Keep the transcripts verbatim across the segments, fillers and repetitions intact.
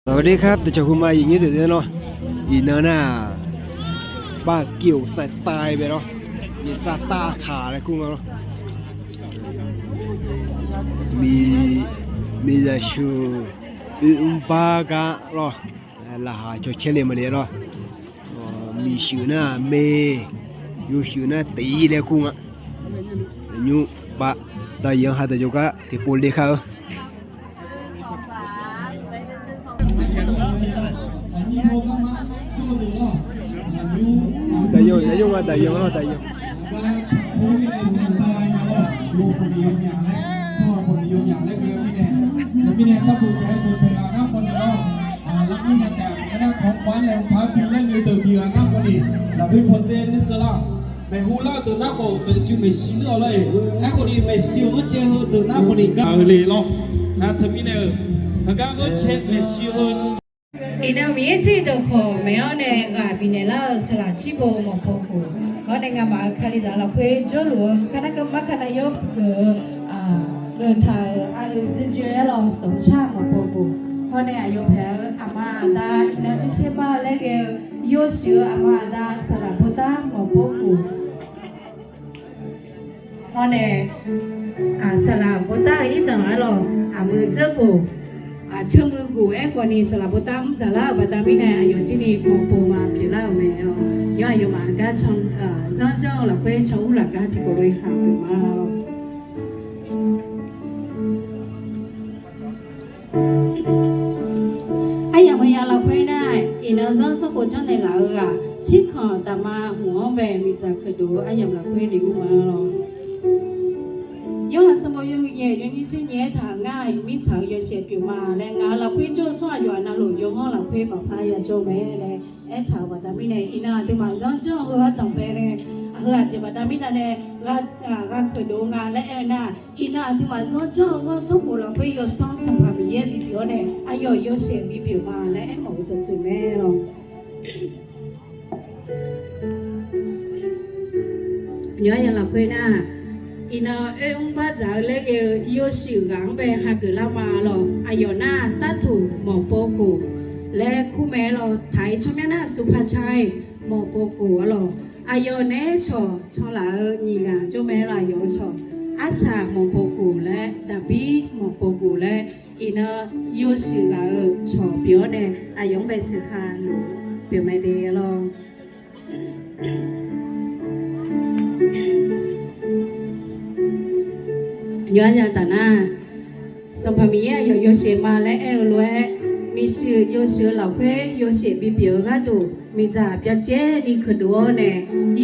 สวัสดีครับ deuq cawq hu ma, iqnyir deuq deuq lawr. Iqnan nar, บ้านเกี่ยวสายไต bae lawr. Iqsav tavkaq laer kur nga lawr. Miqzaq shuif oermr bar gar lawr. Laqkhaq cawcaer le maqle lawr. Miqshuif nar me, yawshuif nar tif laer kur nga. Nymr pav daqyanq ha deuq jawrgar tiqpov le kar-eu. Daqyanq, daqyanq nga, daqyanq lawr, daqyanq. Maeqhu lar-eu deuq nar khawf maeqjuif maeqshi nuir-awq lor-eq. Aerkhawf ni maeqshi-euq ghanrcae heu deuq nar khawf ni gar-eu le lawr. Nar teumirnae-euq heugar ghanrcae maeqshi heu Iqnan Miqyaer jir dawqkawq maeq-awr nae ghaq bifnaeq lar-eu saqlaq cir bo mawqpov khof, hawr nae ngamaf-euq Kalizaq lafkhoer jawrluf-eu kar nar kar mar kar nar yawr geuf-eu, geuf taq-euq aqyuif dzoerdzoer-aer lawr sanqcar mawqpov khof, hawr nae aqyawf paeq-eu aqma aqda iqnan jirsaer mar laer ghae-eu yawshuif-eu aqma aqda saqlaq bawrtar mawqpov khof. Hawr nae, saqlaq bawrtar-eu irdanq-aer lawr, aqmuiq dzeur khof, aqceur muiq khof aerkhawf ni saqlaq bawrtar mr dzaqlar-euq baqda mirnae aqyawf jir ni mawqpov ma pyeuflar-euq mae lawr. Yawr aqyawfmaf gar can, zanrjanr-eu lafkhoer can ur laf gar tiqkawv lof-aer haq geuf ma lawr. Aryamq maqya lafkhoer nar, iqnan zanrsanrkhof janrnaeq laf-eu ghaq, tsirkanq daqma hmq-anr bae miqdzaq keuqdov-eu aryamq lafkhoer noeq ur ma lawr. Yorhaq sanqbof yawhuiq nyaef yawnyir tser nyaef aertaq-euq ngar-aq, mirtsaq-euq yawshaef pyeuf ma laer ngaq-euq lafkhoer jawr-eu tsawrhaq yawqha navluf yawqha lafkhoer maqpar yajawr mae laer aertaq-euq baqda mirnae, iqnan aqduimaf zanrjanr-eu heu-anr danqbae nae, heu-aq jeq baqda mirnae nae gha keuqdov-eu nga laer aer-eu nar, iqnan aqduimaf zanrjanr-eu ghanrsanrkhof lafkhoer Yawsanr Sanqpaq Miqyaer bipyeuf-awr nae aqyawf yawshaef bipyeuf ma laer aermawf-eu dawqtsuif mae lawr. Nymq-aer ya lafkhoer nar, iqnan oermr bardzaq-eu laer ghae-eu yawshuif ghaq-anr bae hageuf lar ma lawr. Aqyawf nar tartuq mawqpov khof laer kur mae lawr. Taq-ir tsawrmyanr nar suqpaq ca-iq mawqpov khof-a lawr. Aqyawf naeq-aer cawq canlaf-eu nyiq ghaq jawr mae lawr. Aqyawf-eu cawq arcaq mawqpov khof laer, Daqbir mawqpov khof laer, iqnan yawshuif ghaq-euq cawq pyeuf-awr nae aqyawf-anr bae sheuq ha luf pyeuf mae de lawr. Nymq-aer ya taf nar, Sanqpaq Miqyaer aqyawf yawshaef ma laer aer-eu lof-aer, miqshuif yawshuif-eu lafkhoer yawshaef bipyeuf-eu gharduq miqdzaq byacaevni keuqdov-awr nae,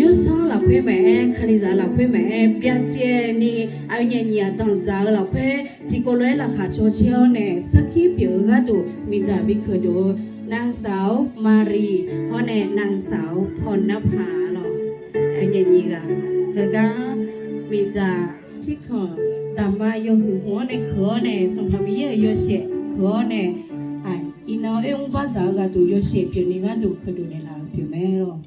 yursanr lafkhoer maqaer, kalizaq lafkhoer maqaer, byacaevni aqyawf nyaef nyiq aqdanq dzaq-eu lafkhoer tiqkawv lof-aer laqkhaq cawcaer-awr nae sarkir pyeuf-eu gharduq miqdzaq bikeuqdov-eu นางสาว Mari hawr nae นางสาว Pawrnarpaq lawr. Aqyawf nyaef nyiq ghaq heugar miqdzaq tsirkanq daqma yawhuiq hmq-anr nae keuq-awr nae Sanqpaq Miqyaer-euq yawshaef keuq-awr nae, iqnan oermr bardzaq-eu ghaqduq yawshaef pyeufni gharduq keuqdov naeqlaf-eu pyeuf mae lawr.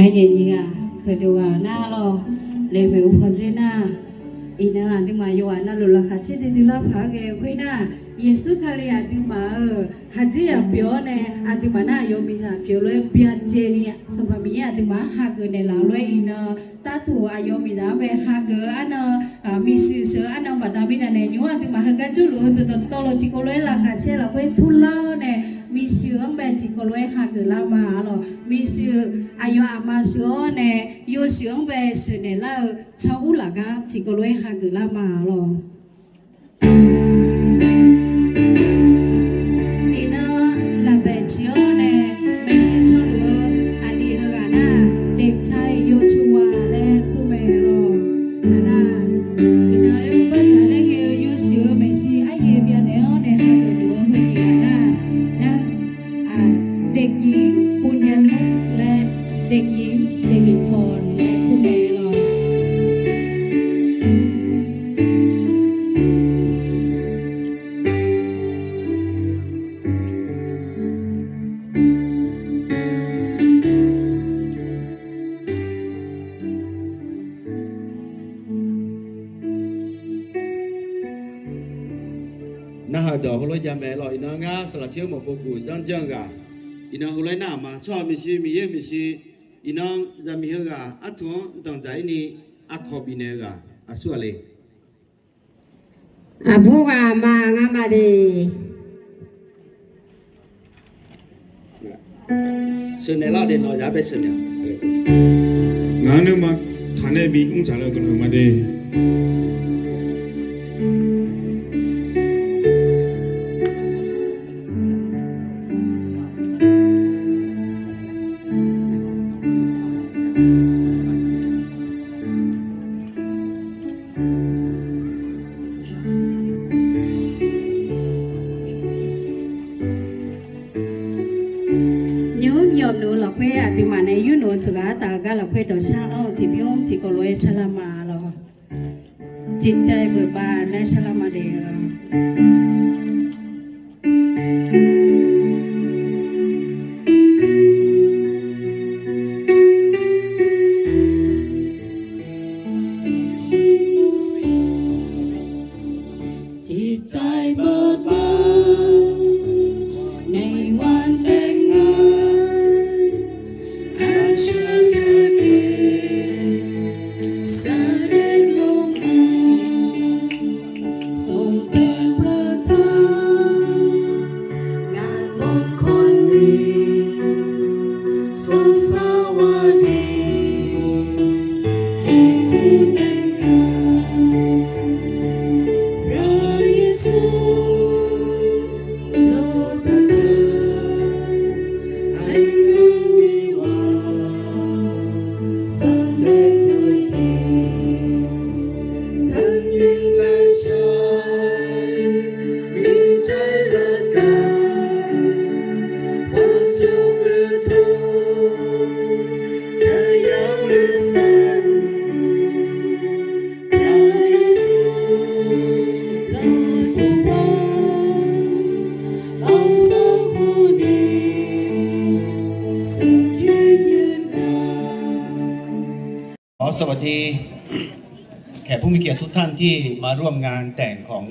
Aqyawf nyaef nyiq ghaq keuqdov ghaq nar lawr, laeqhmq uqpawq dzer nar, iqnan aqduimaf yawqghaq navluf laqkhaq caer duidui lar paq-aer ghae-eu khoer nar, Yeqsur Kali aqduimaf-euq khaqdzerzaq pyeuf-awr nae aqduimaf nar aqyawf miqzaq pyeuf lof-aer byacaevni Sanqpaq Miqyaer aqduimaf-anr hageuf naeqlaf-eu lof-aer iqnan tavtuq aqyawf miqzaq-anr bae hageuf-eu arnan, miqshuif sheuq-eu arnan baqda mirnae nae nymr aqduimaf heugar jawrluf-eu dawqtawvluf tiqkawv lof-aer laqkhaq caer lafkhoer turlar-awr nae Miqshuif-anr bae tiqkawv lof-aer hageuf lar ma-a lawq. Miqshuif aqyawf aqma sheuq-awr nae, yawshuif-anr bae sheuqnaeq lar-eu tsawr urlaf gar tiqkawv lof-aer hageuf lar ma-a lawq. Iqnan lafbaeq ciq-awr nae, maeqshi tsawrluf-eu aqli heughaq nar, เด็กชายโยชูวา laer kur mae lawq. Aqnar, iqnan oerbar dzaq laer ghae-eu yawshuif-eu maeqshi aryaer byanaeq-awr nae hageuf luf-eu heunyiq ghaq nar, nar, เด็กหญิง ปุญญานุช และ เด็กหญิง สิริพร laer kur mae lawq. Narhaq dawq heulof-aer jamaeq lawq. Iqnan ngar saqlaq caer-eu mawqpov guf zanr janr-eu ghaq, iqnan heulof-aer nar-aq ma. Tsawrhaq maeqshi, Miqyaer-euq maeqshi, iqnan zaqmiq heughaq artuq-anr danqdzaq-ir ni, aqkawq bifnaeq-eu ghaq aqsur-aq le. Aqbur ghaq ma ngar ma de. Sheuqnaeq lar-awq de, nawq yaq bae sheuqnaeq. Ngaq-anr nuima taq nae bi mr dzaq le guiqlanq ma de. Nymr yawf luf-eu lafkhoer aqduimaf nae yur luf-eu seuqghaq artaf-eu gar lafkhoer dawqshar anr-eu tiqbymr tiqkawv lof-aer sharlar ma lawq. Tiqcav-iq beuq bav laer sharlar ma de-a. Tiqcav-iq beuq bav nae wan bae nga. Awr, สวัสดี แขกผู้มีเกียรติทุกท่านที่มาร่วมงานแต่งของ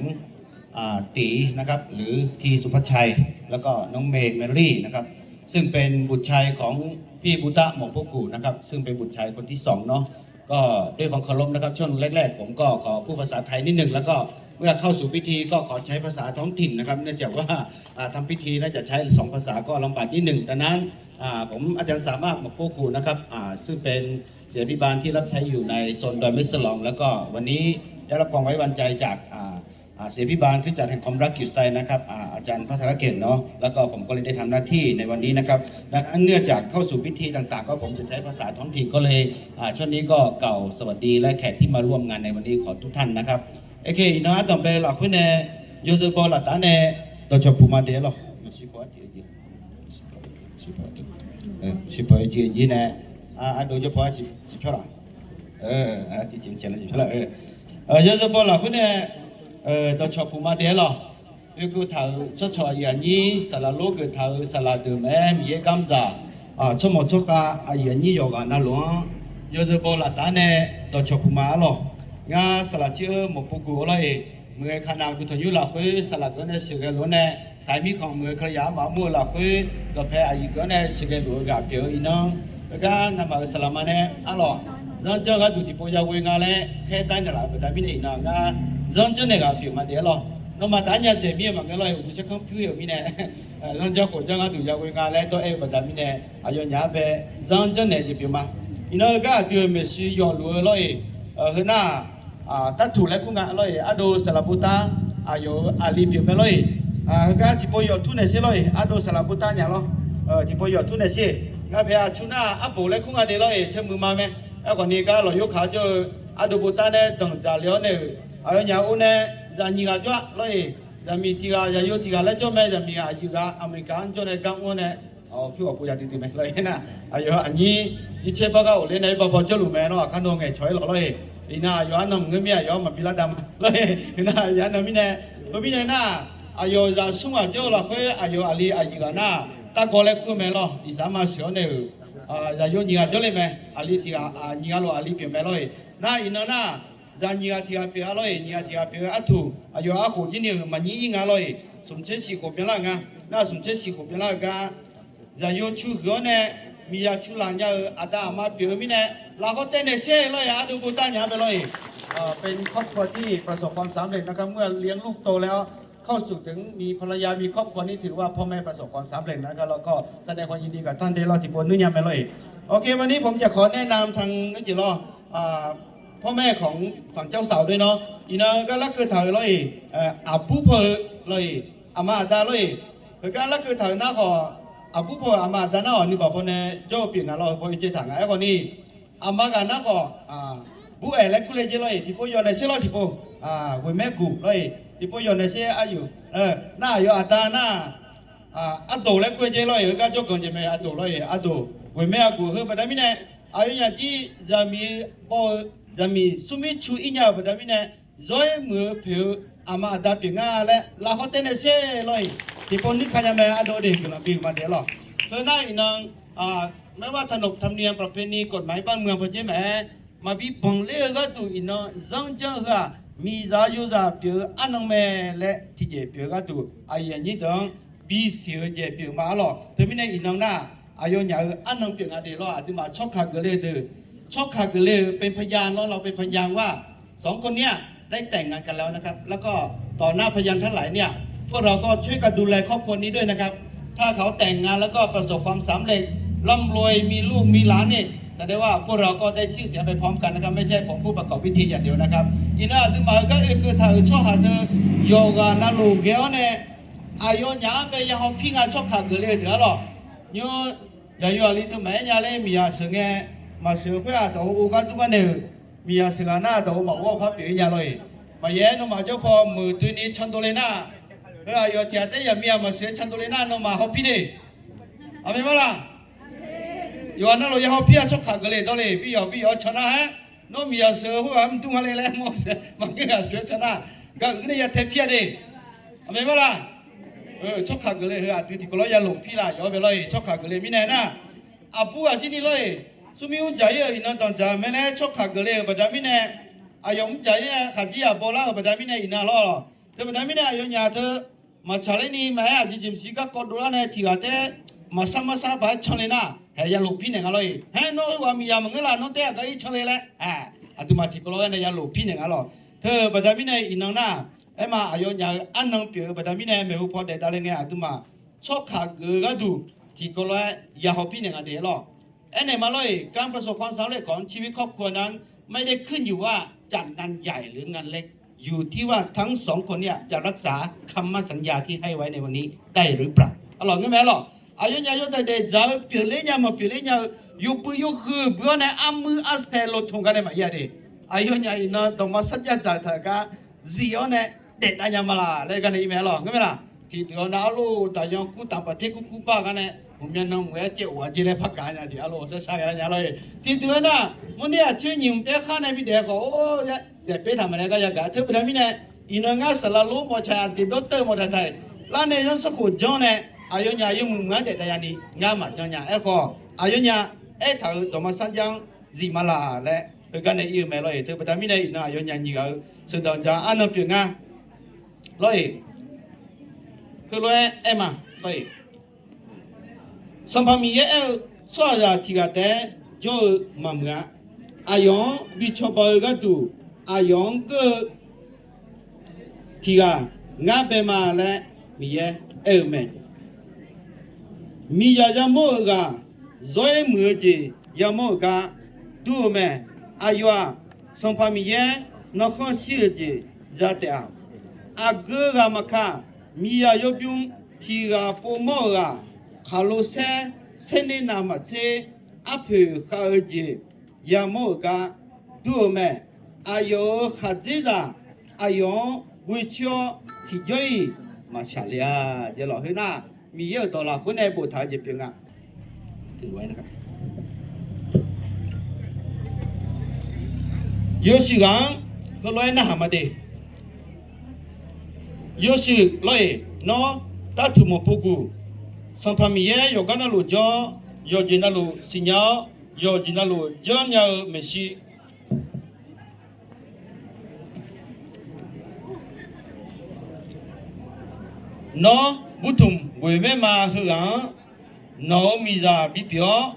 อ่า ตี๋นะครับ หรือ ที สุภชัย แล้วก็ น้องเมย์ เมอรี่ นะครับ ซึ่งเป็นบุตรชายของพี่บุตะหม่องพวกกู่นะครับ ซึ่งเป็นบุตรชายคนที่สองเนาะ ก็ด้วยความเคารพนะครับ ช่วงแรกๆ ผมก็ขอพูดภาษาไทยนิดนึง แล้วก็เมื่อเข้าสู่พิธีก็ขอใช้ภาษาท้องถิ่นนะครับ เนื่องจากว่า อ่า ทำพิธีน่าจะใช้สองภาษาก็ลำบากนิดหนึ่ง ดังนั้น อ่า ผมอาจารย์สามารถหม่องพวกกู่นะครับ อ่า ซึ่งเป็น ศิษยาภิบาลที่รับใช้อยู่ในโซนดอยแม่สลอง แล้วก็วันนี้ได้รับความไว้วางใจจาก อ่า อ่า ศิษยาภิบาลคริสตจักรแห่งความรักกิวสไตน์นะครับ อ่า อาจารย์พัทรเกตเนาะ แล้วก็ผมก็เลยได้ทำหน้าที่ในวันนี้นะครับ ดังนั้นเนื่องจากเข้าสู่พิธีต่างๆ ก็ผมจะใช้ภาษาท้องถิ่นก็เลย อ่า ช่วงนี้ก็กล่าวสวัสดีและแขกที่มาร่วมงานในวันนี้ขอทุกท่านนะครับ Oke, iqnan ardanqbae lafkhoer nae, yawzeu baw laftav nae, dawqcawq puq ma de-aer lawq. Shirpaw-aer jeq-eu jeq nae, aqdov jawrpaw-aer ciqpyawr laf. Yawzeu baw lafkhoer nae, dawqcawq puq ma de-aer lawq. Oekeuv taq-euq tsawrcawq aqyuif aqnyir, saqlaq lor geuf taq-euq saqlaq deuq mae-aer, Miqyaer garmzaq, tsawrmawq tsawrkhav aqyuif aqnyir yawqghaq navluf-anr, yawzeu baw laftav nae dawqcawq puq ma-aer lawq. Ngar saqlaq caer-eu mawqpov guf-eu lawr-eq, muiq-eu kanav guiqtanqnymr lafkhoer saqlaq geuf-anr nae sheuqghae luf-anr nae, taq-iq mirkhanq muiq-eu kali yaf-anr maqmr-eu lafkhoer, dawqpae aqyuif geuf-anr nae sheuqghae luf-eu ghaq pyeuf-eu iqnan, heugar ngamaf-euq saqlaq ma nae arlawq, zanrjanr gharduq tiqpov yaghoe nga laer khaerdar naeqlaf-euq baqda mirnae iqnan ngar zanrjanr naeq ghaq pyeuf ma de-aer lawq. Nawmaf taf-aer nya dzaeq mir-eu maqngeur lawr-eq, uqduq sarkanr pyur-eu mirnae zanrjanr khof janr gharduq yaghoe nga laer dawr aer-eu baqda mirnae, aqyawfnyaf-anr bae zanrjanr naeq jeq pyeuf ma. Iqnan heugar aqdui-euq maeqshi yawfluf-eu lawr-iq, heu nar-aq, tartuq laer kur nga lawr-iq, ardov saqlaq botar aqyawf-euq aqli pyeuf mae lawr-iq. Heugar tiqpov yawf tur naeq sher lawr-iq, ardov saqlaq botar nya lawr. Tiqpov yawf tur naeq sher. Ngar pae aqcu nar arbof laer kur nga de lawr-iq, caermuiq ma mae. Aerkhawf ni gar lawq yawrkaq-awr jawr-eu ardov botar nae danqdzaq le-awr nae-euq aqyawfnyaf or nae zaqnyiq ghaq jawr-a lawr-iq. Zaqmiq tiq ghaq, zaqyo tiq ghaq laer jawr mae, zaqmiq aqyuif ghaq Aqmeqliqkaq-anr jawr nae gar mr-awr nae, pyur ghawq pov ya duidui mae lawr-iq nar, aqyawf aqnyir jircaer bar gar ghofler nae-aer bawbaw jawrluf mae lawr, aqkar nawr ngaeqcawq-aer lawq lawr-iq. Iqnan aqyawf arnan maqngeur mir, aqyawf-anr maqbi lar dav ma lawr-iq. Iqnan aqyawf arnan mirnae, heu mirnae nar, aqyawf zaqsmr ghaq jawr-eu lafkhoer aqyawf aqli aqyuif ghaq nar, targawv laer kur-eu mae lawr, iqsaq ma sheuq-awr nae-euq, zaqyo nyiq ghaq jawrle mae, aqli tiq ghaq, nyiq ghaq lof aqli pyeuf mae lawr-iq. Nar iqnan nar, zaqnyiq ghaq tiq ghaq pyeuf-a lawr-iq, nyiq ghaq tiq ghaq pyeuf-eu artuq aqyawf arkhof jir ni-euq maqnyir ir nga lawr-iq, smq tser shiq khof byanlar-euq nga. Nar smq tser shiq khof byanlar-euq gar, zaqyo cu huiq-awr nae miqzaq cu laf nya-euq aqda aqma pyeuf-eu mirnae, lafkhawr taev naeq sher lawr-iq, ardov botar nya-anr bae lawr-iq. เป็นครอบครัวที่ประสบความสำเร็จนะครับ เมื่อเลี้ยงลูกโตแล้ว เข้าสู่ถึงมีภรรยา มีครอบครัว นี่ถือว่าพ่อแม่ประสบความสำเร็จนะครับ แล้วก็แสดงความยินดีกับท่านด้วย รอดที่บนนึกยังไม่รอดอีก โอเค วันนี้ผมจะขอแนะนำทางนักเรียนรอด พ่อแม่ของฝั่งเจ้าสาวด้วยเนาะ iqnan gar larkeuv taq-euq lawr-iq, aqbur paw-eu lawr-iq, aqma aqda lawr-iq, heugar larkeuv taq-euq nar khawf, aqbur paw-euq aqma aqda nar khawf nuibaq paw nae jawr-eu pyeuf nga lawr, heu paw oe caev taq nga. Aerkhawf ni, aqma ghaq nar khawf, bur aeq laer kur le jer lawr-iq, tiqpov yawf naeq sher lawr tiqpov, ghoeqmaer guq lawr-iq, tiqpov yawf naeq sher aryoq, nar aqyawf aqda nar, ardoq laer kur-eu jer lawr-iq, heugar jawrganq jeq mae, ardoq lawr-iq, ardoq ghoeqmaer arguq heu baqda mirnae, aqyawfnyaf jir zaqmiq-eu baw-eu, zaqmiq smrmir cu ir nya-euq baqda mirnae, zawr-ir muiq-eu poeq-eu aqma aqda pyeuf nga laer lafkhawr taev naeq sher lawr-iq, tiqpov nuir ka nya mae, ardov de guiqlanq bi-euq ma daef-aer lawq. Heu nar iqnan, ไม่ว่าขนบธรรมเนียมประเพณีกฎหมายบ้านเมือง paw jer maqaer, maqbi banq ler-eu gharduq iqnan zanrjanr heu-aq, miqzaq yozaq pyeuf-eu arnan mae laer tiqjeq pyeuf-eu gharduq aqyuif aqnyir deuq-anr bisiq-eu jeq pyeuf ma-ar lawq. Teumirnae iqnan nar, aqyawfnyaf-euq arnan pyeuf nga de lawr, aqduimaf tsawrkaq geufle-eu deuq, tsawrkaq geufle-eu เป็นพยาน lawr, เราเป็นพยานว่า สองคนเนี้ย ได้แต่งงานกันแล้วนะครับ แล้วก็ต่อหน้าพยานทั้งหลายเนี่ย พวกเราก็ช่วยกันดูแลครอบครัวนี้ด้วยนะครับ ถ้าเขาแต่งงานแล้วก็ประสบความสำเร็จ ร่ำรวย มีลูกมีหลานนี่ แสดงว่าพวกเราก็ได้ชื่อเสียงไปพร้อมกันนะครับ ไม่ใช่ผมผู้ประกอบพิธีอย่างเดียวนะครับ iqnan aqduimaf-euq gar oekeuv taq-euq tsawrhaq teu yawqghaq navluf ghae-awr nae, aqyawfnyaf-anr bae ya hawpir nga tsawrkaq geufle-eu deuq-ar lawq. Nymr, yaqyo aqli teu maqaer nya laer miqzaq sheuq ngae, maqsheuq khoer-aq dawq-eu ov gar dur gar naeq-euq, miqzaq sheuq ghaq nar dawq-eu maqghawr-eu par pyeuf-ir nya lawr-iq. Maqyaer nawmaf jawr paw meuq doeni can dovle nar, heu aqyawf tiq ghaq taer yaqmiq-aq maqsheuq can dovle nar nawmaf hawpir de. Aqmeq mar laq? Yawqghaq navluf ya hawpir-a tsawrkaq geufle dawrle, bi yawq bi yawq-awr can nar-aer, nawr miqzaq sheuq-eu khoerghaq mr dur nga le laer mawr sheuq, maqngeur ghaq sheuq-eu can nar, gaq uiq nae ya tae pir-a de. Aqmeq mar laq? Tsawrkaq geufle heu aqdui tiqkawv lawr ya lof pir laf yawf-awr bae lawr-iq, tsawrkaq geufle mirnae nar, aqbur ghaq jir ni lawr-iq, smrmir mr dzaq-ir-euq iqnan danqdzaq mae laer tsawrkaq geufle-euq baqda mirnae, aqyawf mr dzaq-ir-a khaqdzerzaq bawlar-euq baqda mirnae iqnan lawr. Teubaqda mirnae aqyawfnyaf teu maqtsaq ler ni maqaer aqjeq jeq maqsiq garkawv dovlar nae tiq ghaq taer maqsar marsar baq-aer can le nar, haeq ya lof pir naeq nga lawr-iq. Haer nawr oe ghaq miqzaq maqngeur laf, nawr taer aqgar ir can le laer, aqduimaf tiqkawv lawr-aer nae ya lof pir naeq nga lawq. Teubaqda mirnae iqnan nar, aerma aqyawfnyaf-euq arnan pyeuf-eu baqda mirnae maeqhu paw daef davle ngae aqduimaf tsawrkaq geuf-eu gharduq tiqkawv lawr-aer ya hawpir naeq nga de-aer lawq. Aernaeq ma lawr-iq, การประสบความสำเร็จของชีวิตครอบครัวนั้น ไม่ได้ขึ้นอยู่ว่าจะงานใหญ่หรืองานเล็ก อยู่ที่ว่าทั้งสองคนเนี่ยจะรักษาคำมั่นสัญญาที่ให้ไว้ในวันนี้ได้หรือเปล่า arlawq ngeur mae-ar lawq. Aqyawfnyaf yawdaef daef dzaq-eu pyeufler nya maqpyeufler nya-eu, yawbui yawhuiq bui-awr nae armuir arsaeq lof tmq gar nae maqir-a de. Aqyawfnyaf iqnan dawqma sarjax dzaq taq-euq gar zif-awr nae daef dav nya ma laq laer gar nae ir mae-ar lawq ngeur mae laq. Tiqdeuq-awr nar arlawr daqyan kur taq paf ter kur kur bar gar nae, hmqmya nan mq-aer caev of-a jer laer par gaq nya tiq arlawr sar sar ghae lar nya lawr-iq. Tiqdeuq-aer nar, mawrner aqcoer nyiq mq taef khar nae bidaef khawf or, daef per taq maqnae gar yagaq teu baqda mirnae, iqnan ngar saqlaq lor mawf taq-iq, aqdeq dawrteuv mawf taq taq-iq, lar nae zanrsanrkhof janr nae, aqyawfnyaf yawmuiq muiq-anr daef dav ya ni ngar maqjan nya. Aerkhawf aqyawfnyaf aertaq-euq dawqma sarjax-anr zif ma laq laer heugar nae ir-eu mae lawr-iq. Teu baqda mirnae iqnan aqyawfnyaf nyiq ghaq-eu sheuqdanq dzaq arnan pyeuf nga lawr-iq. Heulof-aer aer ma lawr-iq. Sanqpaq Miqyaer aer-eu, tsawrhaqzaq tiq ghaq taef-aer jawr-eu maqmuiq-a. Aqyawf-anr bi cawba-eu gharduq, aqyawf-anr geur-eu tiq ghaq ngar bae ma laer Miqyaer aer-eu mae. Miqzaq yamawr-euq ghaq, zawr-aer muiq-eu jeq yamawr-euq gar dur-eu mae. Aqyawf-aq, Sanqpaq Miqyaer nankhanr shir-euq jeq za taef-a. Aqgeu ghaq maqkaq, miqzaq yawbymr tiq ghaq povmawr-euq ghaq, khaqlo saer, saer ner navmaqtser arpoeq khav-eu jeq yamawr-euq gar dur-eu mae. Aqyawf-euq khaqdzerzaq aqyawf-anr ghoe coer-awr tiqjawr-iq maqshaq le-a. Jeq lawq khoernar, Miqyaer-euq dawq lafkhoer nae boftaq-eu jeq pyeuf nga. Yawshuif ghaq-anr heulof-aer narhaq ma de. Yawshuif lawr-iq, nawr, tartuq mawq pov guq, Sanqpaq Miqyaer yawqgar navluf jawr-awr, yawqjeq navluf siqnya-awr, yawqjeq navluf janr nya-eu maeqshi. Nawr, burtmq ghoeq maer ma heughaq-anr, nawq-euq miqzaq bipyeuf-awr,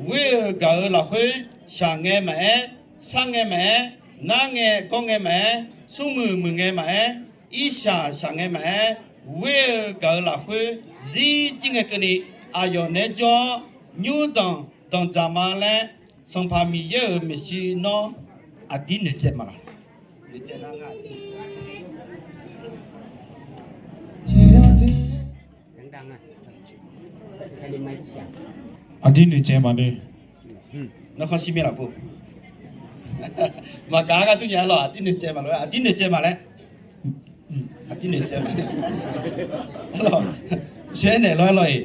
ghoer-eu gaq-eu lafkhoer, shaq ngae maqaer, sar ngae maqaer, nar ngae gawr ngae maqaer, smrmuiq muiq ngae maqaer, irshaq shaq ngae maqaer, ghoer-eu gaq-eu lafkhoer zir jir ngae keuvni, aqyawf naeq-aer jawr-awr, nymrdanq danqdzaq ma laer, Sanqpaq Miqyaer-euq maeqshi nawr aqdir noeqtsaev ma laq? Aqdir noeqtsaev ma de. Narkhanr shir mir laf pov. Maqgaq-a gar durnya lawq, aqdir noeqtsaev ma lawq, aqdir noeqtsaev ma laer. Aqdir noeqtsaev ma. Shaer naeq lawr-aer lawr-iq,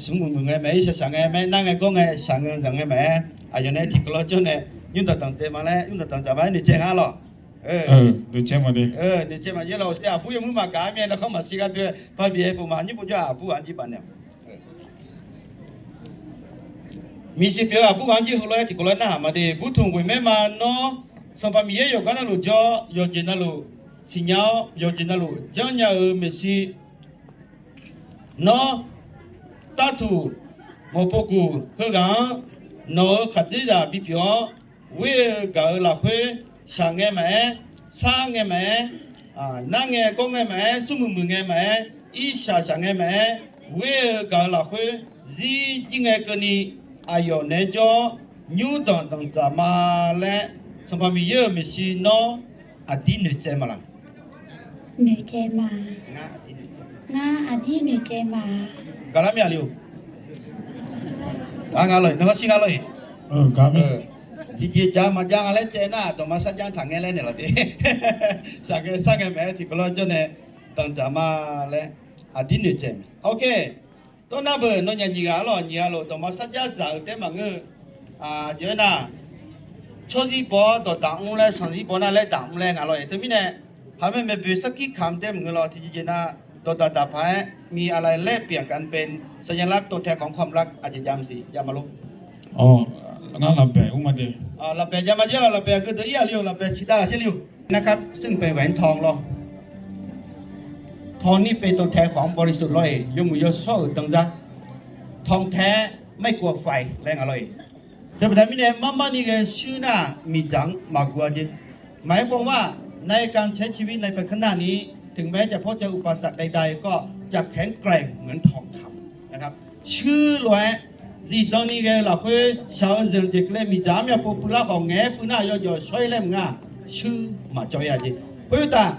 smrmuiq muiq ngae maqaer, shaq shaq ngae maqaer, nar ngae gawr ngae, shaq ngae zanq ngae maqaer, aqyawf nae tiqkawv lawr jawr nae, nymrdanq danqtsaev ma laer, nymrdanq danqdzaq ma laer noeqtsaev nga lawq. Noeqtsaev ma de. Noeqtsaev ma yaer lawq, aqbur yawmuir maqgaq-a mir-aer narkhanr maqshir gar doe, parbif-aer pov ma, nymr pov jawr-aq aqbur ghaq-anr jir baf naeq-awq. Miqshiq pyeuf-eu aqbur ghaq-anr jir heulof-aer tiqkawv lawr narhaq ma de. Burtmq ghoeq maer ma nawr, Sanqpaq Miqyaer yawqgar navluf jawr-awr, yawqjeq navluf siqnya-awr, yawqjeq navluf janrnya-euq maeqshi. Nawr, tartuq mawq pov guq heughaq-anr, nawq-euq khaqdzerzaq bipyeuf-awr, ghoer-eu gaq-eu lafkhoer, shaq ngae maqaer, sar ngae maqaer, nar ngae gawr ngae maqaer, smrmuiq muiq ngae maqaer, irshaq shaq ngae maqaer, ghoer-eu gaq-eu lafkhoer zir jir ngae keuvni, aqyawf naeq-aer jawr-awr, nymrdanq danqdzaq ma laer, Sanqpaq Miqyaer-euq maeqshi nawr aqdir noeqtsaev ma laq? Noeqtsaev ma. Ngar aqdir noeqtsaev ma. Gaqlar mir-a le-or. Nar nga lawr-iq, narkhanr shir nga lawr-iq. Tiqjeq jaq maqjav nga laer tsaev nar, dawqma sarjax taqngaer laer naeqlaf de. Shaq ngae sar ngae maqaer, tiqkawv lawr jawr nae danqdzaq ma laer aqdir noeqtsaev ma. Ok. Tawrnar beuq nawnyaf nyiq ghaq-a lawq, nyiq ghaq lof dawqma sarjax dzaq-eu taef maqngeur-eu. Aqjeq aernar, tsawrzir baw-awr dawqdaq mr laer, sanqzir baw nar laer daq mr laer nga lawr-iq. Teumirnae, haqmae maeqboeq sarkir kamq taef maqngeur lawr, tiqjeq jeq nar, dawqdaq daq paq-aer มีอะไรแลกเปลี่ยนกันเป็นสัญลักษณ์ตัวแทนของความรัก aqjeq jav maqsiq, jav ma lor. Ngar lafbaeq ur ma de. Lafbaeq jav ma jav lawr, lafbaeq aqgeu deuq ir-aq le-or, lafbaeq siqdav laf sher le-or. นะครับ ซึ่งเป็นแหวนทอง lawr. ทองนี่เป็นตัวแทนของบริสุทธิ์ lawr-iq, yawmuiq yawshawr-euq danzar. ทองแท้ไม่กลัวไฟ laer nga lawr-iq. Teubaqda mirnae, marmarni ghae shuir nar-aq, miqdzaq-anr maqguv-a jeq. Maqaer khawf-ar, ในการใช้ชีวิตในภายข้างหน้านี้ ถึงแม้จะพบเจออุปสรรคใดๆ ก็จะแข็งแกร่งเหมือนทองคำ นะครับ Shuir lof-aer zifdan ni ghae-eu lafkhoer shaq-eu zanq jeq keuvle miqdzaq armyav pov puiv lar khawf, ngaeq-aer puiv nar yawjawf shawr-ir laer maqnga, shuir maqcawv-ir-a jeq. Khoer uqtaf,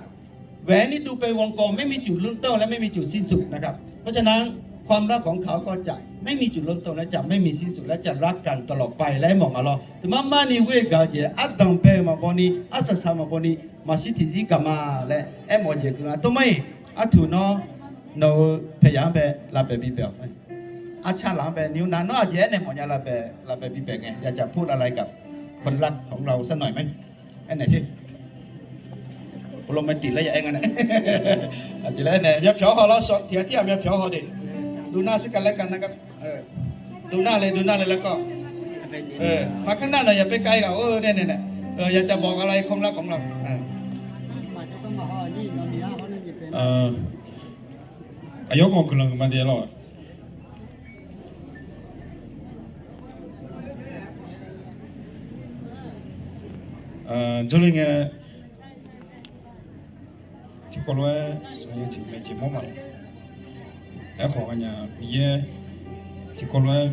แหวนนี้ดูเป็นวงกลม ไม่มีจุดเริ่มต้นและไม่มีจุดสิ้นสุด นะครับ เพราะฉะนั้น ความรักของเขาก็จะไม่มีจุดเริ่มต้นและจะไม่มีสิ้นสุด และจะรักกันตลอดไป laer aermawf nga lawr. Teumar marni ghoer gaq-eu jeq ardanq bae-eu maqbaw ni, arsaq saq maqbaw ni, maqshir tiqzir gaq ma laer aermawf jeq keuv nga. Tov mar-iq, artuq nawr, nawq-euq paeqyaq-anr bae lafbaeq bibaeq-awq. Arcar laf-anr bae ni nar, nawr aqjeq aernaeq mawfnya lafbaeq, lafbaeq bibaeq ngae, yajaq pur lavlav-ir gaq, ความรักของเราสักหน่อยไหม Aernaeq sher. Romantic laer ya aer nga nae. Aqjeq laer aernaeq, myavpyawq-awr haw lawr, tiq ghaq tir-aq myavpyawq-awr haw de. Dovnar sirkav laer kav nar gar. Dovnar le, dovnar le laer kawr. Maqkar nar nawq yaq paer kav-ir ghaq-or nae nae nae. Yajaq mawf nga la-ir ความรักของเรา Aqyawf khawf guiqlanq ma de lawr. Jawrle ngae, tiqkawv lof-aer saqya tiq maeq jeq mawr ma. Aerkhawf ghawqmya Miqyaer Tiqkawv lof-aer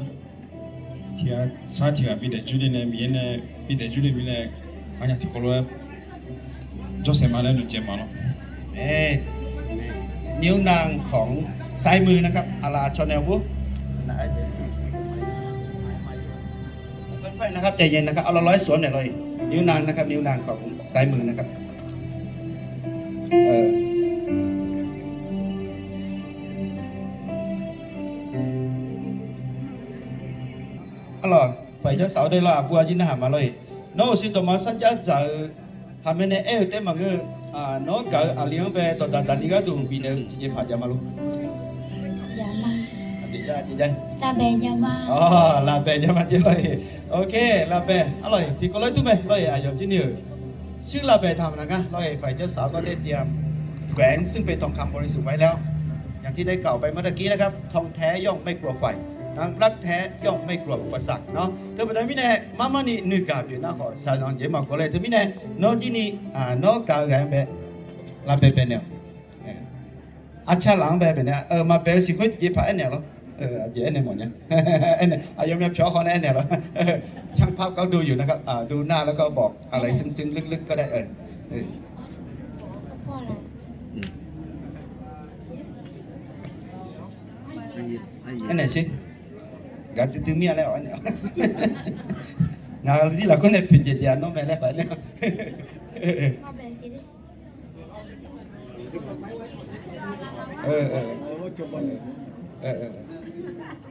tiq ghaq sar tiq ghaq bidaef jur le nae, Miqyaer nae bidaef jur le mirnae, arnyaf tiqkawv lof-aer jawrsaef ma laer noeqtsaev ma lawr. นิ้วนางของซ้ายมือนะครับ Aqlaf aqcawq naeq-awr bur นะครับ ใจเย็นนะครับ เอาลอยๆ สวมหน่อยเลย นิ้วนางนะครับ นิ้วนางของซ้ายมือนะครับ เออ Arlawq, ฝ่ายเจ้าสาว deuq lawr, aqbur aqjir narhaq ma lawr-iq. Nawr-euq siqdawq ma sarjax dzaq-eu haq mae nae aer-eu taef maqngeur-eu, nawr gaq-eu aqli-anr bae dawqdaq daqni gharduq bifnaeq-eu tiqjeqpaq jav ma lor. Lavbae jav ma. Lavbae jav ma jeq lawr-iq. Ok, lavbae. Arlawq-iq tiqkawv lof-aer dur mae lawr-iq, aqyawf jir ni-euq shuir lavbae taq maqnaq ngar lawr-iq, ฝ่ายเจ้าสาว ก็ได้เตรียมแหวนซึ่งเป็นทองคำบริสุทธิ์ไว้แล้ว อย่างที่ได้กล่าวไปเมื่อตะกี้นะครับ ทองแท้ย่อมไม่กลัวไฟ น้ำรักแท้ย่อมไม่กลัวอุปสรรค เนาะ. Teubaqda mirnae, marmar ni nuigaq pyeuf nar khawf shaqzanq jeq maqgawr laer. Teumirnae, nawr jir ni, nawr gaq-eu ghaq-anr bae lavbae baenaeq-awq. Arcar laf-anr bae baenaeq, maqbae-eu siqkhoer tiqjeqpaq aernaeq lawr. Aqjeq aernaeq mawf nya. Aqyawfmaf pyawq-awr haw nae aernaeq lawr. ช่างภาพก็ดูอยู่นะครับ ดูหน้าแล้วก็บอกอะไรซึ้งๆ ลึกๆ ก็ได้ Aernaeq sher. Gaq duidui mir-a laer-awq aernaeq. Ngaq-euq zir lafkhoer nae poeqjeq jeq-aq nawr mae laer khawf aernaeq.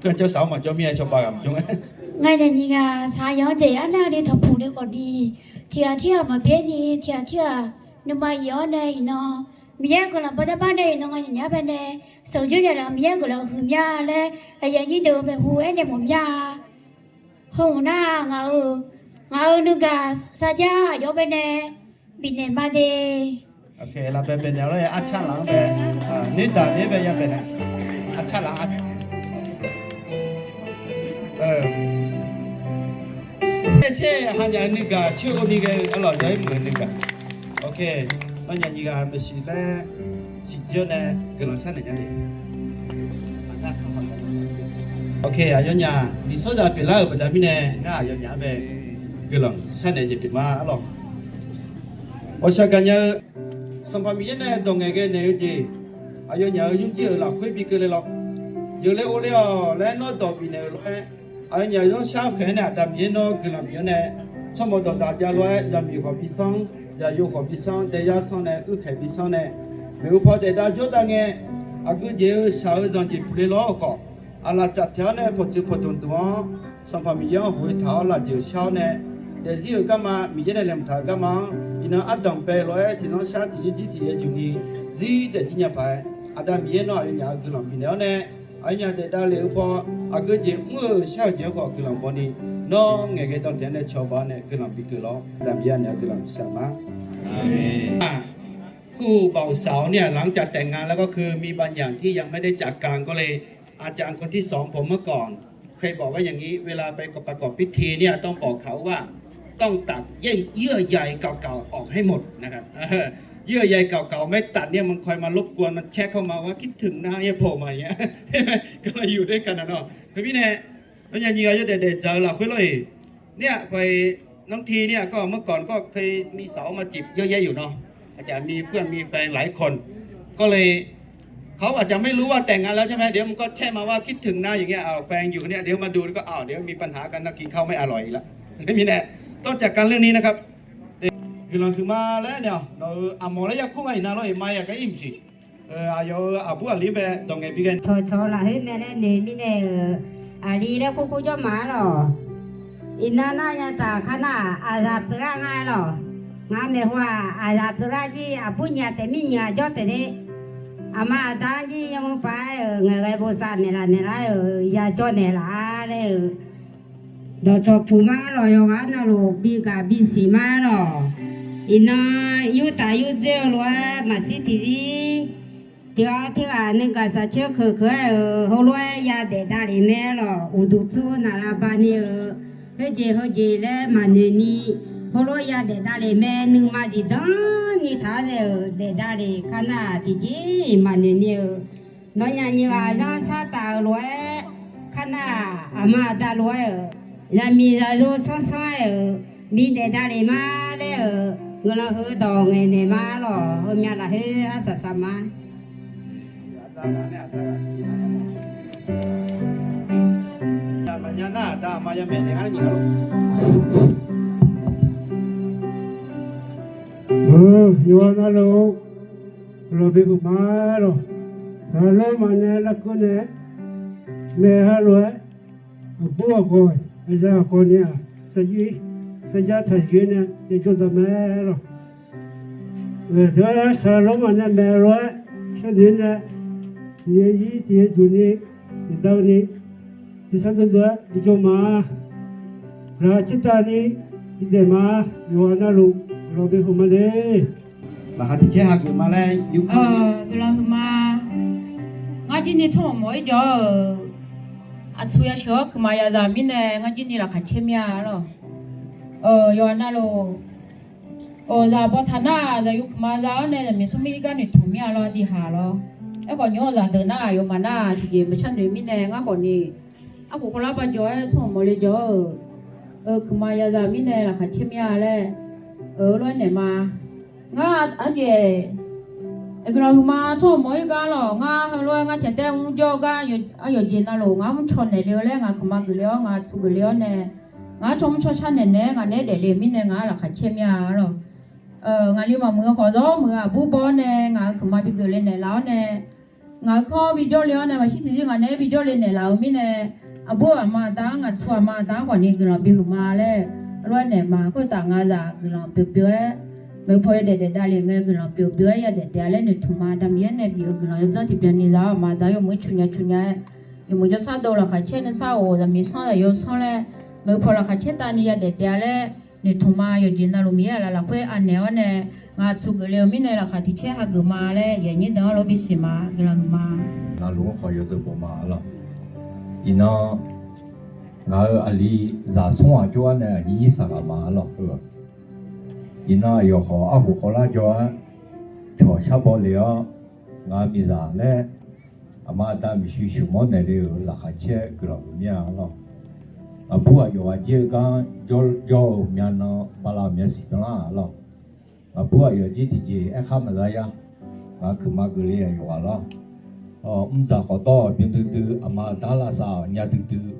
Jan-eu saq-awr maqjawr mir-a, cawba ghaq maqjawr. Nganyaf nyiq ghaq saq-eu yanq-anr jeq arnav ni tanqpuq le khawf ni, tiq ghaq tirghaq maqbyaer ni, tiq ghaq tirghaq nuima iq-awr nae iqnan, Miqyaer guiqlanq bawrdarbar nae iqnan nganyaf nyiq-anr bae nae, sheuqjoer naeqlaf Miqyaer guiqlanq huiqmya laer, aqyuif aqnyir deuq-euq maeqhu aernaeq mawf mya-a. Heu-euq nar ngaq-euq, ngaq-euq nuigaq sarjax aqyawf bae nae bifnaeq ma de. Lavbae baenaeq lawr-iq, arcar laf-anr bae, noeqdaq noeq-aer bae ya baenaeq, arcar laf-anr. Aer sher, hanyaf nuigaq coer-eu ni ghae-eu arlawq, yawr-aer muiq-eu nuigaq. Ok, nawnyaf nyiq ghaq maeqshi laer siqjir-awr nae guiqlanq sharnaeq nya le. Ok, aqyawfnyaf miqsawrzaq pyeuflar-euq baqda mirnae ngar aqyawfnyaf-anr bae guiqlanq sharnaeq jeq pyeuf ma arlawq. Ghawqshaq gaqnya-eu Sanqpaq Miqyaer nae dawq ngaeqghae naeq-eu jeq, aqyawfnyaf-euq nymrjir-euq lafkhoer bi keuvle lawr. Jeuqle orle-awq laer nawr dawq bifnaeq-euq lof-aer, aqyawfnyaf zanrshar khaeq-aer nae Aqda Miqyaer nawr guiqlanq bif-awr nae, tsawrmawq dawqdaq jav lof-aer zaqmiq khawf bi sanr, zaqyo khawf bi sanr, daeyar sanr nae uirkhaeq bi sanr nae, maeqhu paw daef dav jawr dav ngae, aqgeu jeq-eu shaq-eu zanq jeq puqle lawr-eu khawf, aqlaf tsaf taeq-awr nae pawqtsuif pawqdmq dmq-awr, Sanqpaq Miqyaer-anr ghoe taq-awr lafjeuq shar-awr nae, daefzir-euq garma, Miqyaer nae laeqhmq taq-euq garma-anr iqnan ardanq bae lof-aer tiqzanr shar tiqzir jir tiqyaer juq ni, zir daefjir nya paq-aer, Aqda Miqyaer nawr aqyawfnyaf-euq guiqlanq bifnaeq-awr nae, aqyawfnyaf daef davle-eu paw, aqgeu jeq mr-eu shar-eu jeq-anr khawf guiqlanq baw ni, nawr ngaeqghae dan taeq-anr nae cawba-awr nae guiqlanq bi keuv lawr. Aqda Miqyaer naeq-aer guiqlanq shaq ma. คู่บ่าวสาวเนี่ย หลังจากแต่งงานแล้วก็คือมีบางอย่างที่ยังไม่ได้จากกัน ก็เลย อาจารย์คนที่สอง ผมเมื่อก่อนเคยบอกว่าอย่างนี้ เวลาไปประกอบพิธีเนี่ยต้องบอกเขาว่า ต้องตัดเยื่อใยเก่าๆ ออกให้หมดนะครับ เยื่อใยเก่าๆ ไม่ตัดเนี่ยมันคอยมารบกวน มันแชะเข้ามาว่าคิดถึงนะเนี่ย โผล่มาอย่างเงี้ย ก็เลยอยู่ด้วยกันนะเนาะ Teumirnae, nawnyaf nyiq ghaq yawdaef daef dzaq-eu lafkhoer lor-eq. Nar-aq, น้องทีเนี่ย ก็เมื่อก่อนก็เคยมีสาวมาจีบเยอะแยะอยู่เนาะ อาจจะมีเพื่อนมีแฟนหลายคน ก็เลย เขาอาจจะไม่รู้ว่าแต่งงานแล้วใช่ไหม เดี๋ยวมันก็แชะมาว่าคิดถึงนะอย่างเงี้ย แฟนอยู่เนี่ย เดี๋ยวมาดูก็ อ้าว เดี๋ยวมีปัญหากันนะ กินข้าวไม่อร่อยอีกแล้ว ไม่มีแน่ ต้องจัดการเรื่องนี้นะครับ Guiqlanq huiqma laer nae-awq, nawq-euq aqmawq laer yarkur nga iqnan lor-eq, ma yaq gar ir mqsiq. Aqyawf-euq aqbur aqli bae dawq ngaeq bi ghae. Cawqcawq lafkhoer mae laer noeq mirnae-euq, aqli laer kurkur jawr ma-ar lawq. Iqnan nar nya taq kar nar-aq, aqzaq pyeuflar nga-ar lawq. Ngaq maeqhu-aq, aqzaq pyeuflar jir aqbur nyiq-aq taef mir nyiq-aq jawr taef le. Aqma aqda-anr jir yamr paq-aer-euq ngaeqghae bosav naeqlaf naeqlar-euq yajawr naeqlaf-ar laer-euq dawqcawq puq ma-ar lawq. Yawqghaq navluf bi gaq bisiq ma-ar lawq. Iqnan yurtaf yurdzer-eu lof-aer maqshir tiqzir tiq ghaq tirghaq nuigaq shaqcoer keuq keuq-aer-euq heulof-aer yadaef davlef mae-ar lawq. Uqduq tsur naqlav bani-eu khoerjeq heujeq laer maqnoeq ni, heulof-aer yadaef davlef mae. Nuima zifdan ni taq-ar nae-euq daef davlef kar nar-aq, tiqjeq-iq maqnoeq ni-eu, nawnyaf nyiq ghaq zanrshar taf-euq lof-aer kar nar-aq, Aqma aqda lof-aer-euq, zaqmiq zaqyo sanr sanr-aer-euq, bifnaeq davlef ma laer-euq, guiqlanq heudawq ngaeqnaeq ma lawq. Heumyav lafkhoer arsaq saq ma. Yawqha navluf-eu guiqlanq bihuiq ma lawq. Saqlorma nae larkeuv nae maeq-a lof-aer, aqbur aqghawq aqzaq aqghawq ni-aq, sarjir sarjar taqzuir nae yaeqjawr daq mae lawq. Ghae teu-aer saqlorma nae maeq-a lof-aer sharnoeq nae, tiqyaer zir tiqyaer duq ni, tiqdav ni, tiqsar dovdov-aer bijawr ma. Laqkhaq caertavni bidaef ma. Yawqha navluf guiqlanq bihuiq ma le. Laqkhaq tiqcaer hageuf ma laer yurkar. Guiqlanq huiqma. Ngar jirni tsawrhaq mawf-ir jawr-euq, aqtsu yasheuq-awr kuiqma yazaq mirnae ngar jirni laqkhaq caer mir-a lawq. Yawqha navluf, zaq bawtaq nar-aq, zaqyo kuiqma za-awr nae zaqmiq smrmir irgar noeqtmq mir-a lawr, diqhaq lawr. Aerkhawf nymr-eu zaqdeuq nar-aq, yawmaf nar-aq tiqjeq maqshar noeq mirnae ngar khawfni, arkhof khawvlar bajawr-aer tsawrhaq mawf le jawr-euq, kuiqma yazaq mirnae laqkhaq caer mir-a laer, lof-aer naeq ma. Ngar arjeq guiqlanq huiqma tsawrhaq mawf-ir gar lawq. Ngar heulof-aer ngar taeq taev mr jawr-eu gar, aqyawf jeq navluf ngar mrcaw naeqle-eu laer ngaq kuiqma geufle-awr ngaq tsu geufle-awr nae, ngaq-anr caw mr caw shar naeq naeq-aer ngaq naeq-aer daefle-euq mirnae ngaq-anr laqkhaq caer mir-a lawq. Ngaqli maqmuiq-eu khawf zawr muiq-eu aqbur baw-awr nae ngaq-euq kuiqma bi geufle naeqlaf-awr nae, ngaq-euq kanr bijawr le-awr nae maqshir tiqzir ngaq naeq-aer bijawr le naeqlaf-euq mirnae, aqbur aqma aqda-anr ngaq tsu aqma aqda-anr khawfni guiqlanq bihuiq ma laer lof-aer naeq ma. Khoertav ngaq zaq guiqlanq pyeuf pyeuf-aer, maeqpaw yawdaef daef davlef ngae guiqlanq pyeuf pyeuf-aer yadaef taef-a laer noeqtmq ma. Aqda Miqyaer nae bif-euq guiqlanq yawdzanr tiqbyan ni za-awr aqma aqda yawmuiq-aer cuq nya cuq nya-aer, yawmuiq jawrshar dov laqkhaq caer nuisar-awr zaqmiq sanr zaqyo sanr laer, maeqpaw laqkhaq caer tavni yadaef taef-a laer noeqtmq ma. Yawqjeq navluf Miqyaer aqlaf lafkhoer anaeq-awr nae, ngaq tsu geufle-euq mirnae laqkhaq tiqcaer hageuf ma laer yaqnyir deuq-anr lof bisiq ma. Guiqlanq huiqma. Navluf-anr khawf yawzeu bof ma lawq. Iqnan ngaq-euq aqli zaq smr ghaq jawr-awr nae aqnyir nyir saqghaq ma lawq. Iqnan aqyawf khawf arkhof khawvlar jawr-aer cawq shar baw le-awr, ngaq-euq miqzaq laer aqma aqda maeqshi sheuqmawr naeqle-euq laqkhaq caer guiqlanq huiq mir-a lawq. Aqbur aqyawf aqjir-eu gar jawr-eu myavnan bala-euq myavsiq danlar-a lawq. Aqbur aqyawf jir tiqjeq aerkhar maqza yar. Ngaq-euq kuiqma geufle aqyawf ghaq lawr. Mrdzaq khawf dawr-awq byan duidui, aqma aqda lavsav-awq nya duidui,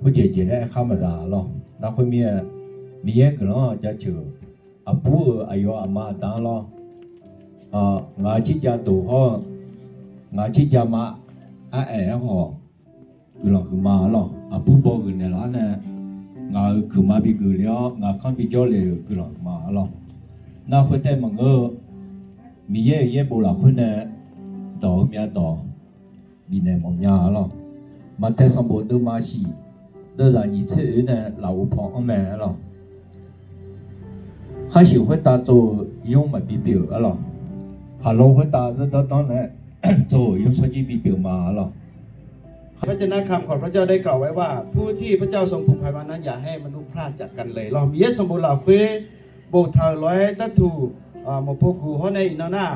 khoerjeq jeq laer aerkhar maqza lawr. Nar khoermir-aer, Miqyaer guiqlanq-anr jaceuq-euq aqbur-euq aqyawf aqma aqda-anr lawr. Ngaq-euq cirjav doq hawr-eu, ngaq-euq cirjav ma, ar aer-aer khawf guiqlanq huiqma lawq. Aqbur baw ghuiq naeqlaf-awr nae, ngaq-euq kuiqma bi geufle-awr ngaq kanr bi jawrle-euq guiqlanq huiqma lawq. Nar khoertav maqngeur-eu, Miqyaer-euq yaerbof lafkhoer nae dawq-eu myavdawq bifnaeq mawf nya-a lawq. Maqtaeq sanqbof deuvma shiq, deuvzaq nyiq tser oeq nae laf uqpaw anr mae-a lawq. Khar shiq khoertav tsov-euq yawr maqbi pyeuf-a lawq. Khaqlo khoertav zeur danr danr nae tsov-euq yawr shawrjir bi pyeuf ma-a lawq. พระเจ้าได้กล่าวไว้ว่า ผู้ที่พระเจ้าทรงผูกพันไว้นั้นอย่าให้มนุษย์พรากจากกันเลย lawq. Miqyaer sanqbof lafkhoer boftaq-euq lof-aer dartuq maqpov guq hawr nae iqnan nar,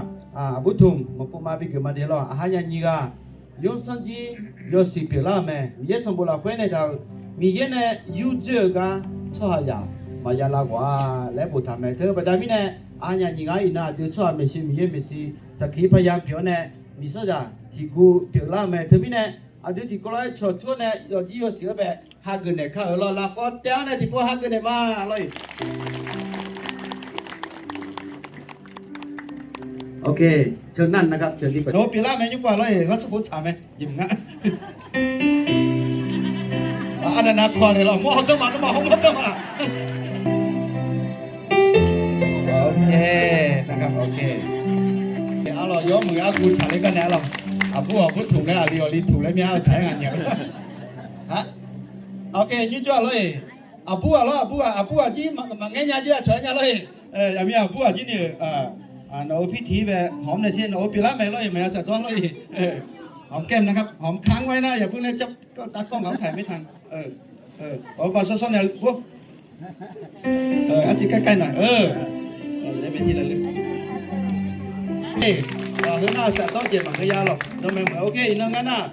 aqbur tmq maqpov ma bi geuf ma de lawq. Aqhar nya nyiq ghaq yawr shawrjir yawshuif pyeuflar-euq mae. Miqyaer sanqbof lafkhoer nae taq-euq Miqyaer nae yurdzoer-eu gar tsawrhaqzaq maqya lav ghawq-a laer boftaq mae. Teu baqda mirnae, aqhar nya nyiq ghaq iqnan aqdui tsawrhaq maeqshi Miqyaer maeqshi saqkiq paqya pyeuf-awr nae miqsawrzaq tiqguv pyeuflar-eu mae. Teumirnae aqdui tiqkawv lof-aer cawqtur-awr nae yawfjir yawshuif-awr bae hageuf naeq kar-euq lawq. Lafkhawf taev-awr nae tiqpov hageuf naeq ma lawr-iq. โอเค เชิญนั่งนะครับ เชิญที่ Nawq-eu pyeuflar mae nymr pov lawr-iq, ghanr smrkhof tsaq mae. Aqnav nav kawq le lawq, mawr hawdawr ma, nawmaf hawmawr dawr ma. โอเค นะครับ โอเค Arlawq yawmuiq argu tsaqler gar nae arlawq. Aqbur aqbur tmq laer aqli aqli tmq laer mya-eu tsaq-aer ngaq nyaef. โอเค nymr jawr-a lawr-iq. Aqbur ghaq lawr, aqbur ghaq, aqbur ghaq jir maqngaer nya jir-a cawq-aer nya lawr-iq. Yaqmir aqbur ghaq jir ni-euq nawq-eu pirtiq-ir bae hawq-anr nae sher nawq-eu pyeuflar mae lawr-iq, maqya shafdawr lawr-iq. Hawq-anr kaer nar, hawq-anr kar-anr ghae nar yaqbur nae jawr tavkawr ngaq-anr taq-iq mirtaq. Awq, baq shawr shawr nae bur. Artiv kaer kaer nar. Laer bae tir la le. Heunar shafdawr jeq maqngeur ya lawq. Dawqmaeq meuq-a. Ok, iqnan ngar nar,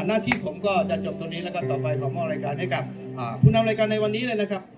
หน้าที่ผมก็จะจบตรงนี้ แล้วก็ต่อไปขอมอบรายการให้กับ อ่า ผู้นำรายการในวันนี้เลยนะครับ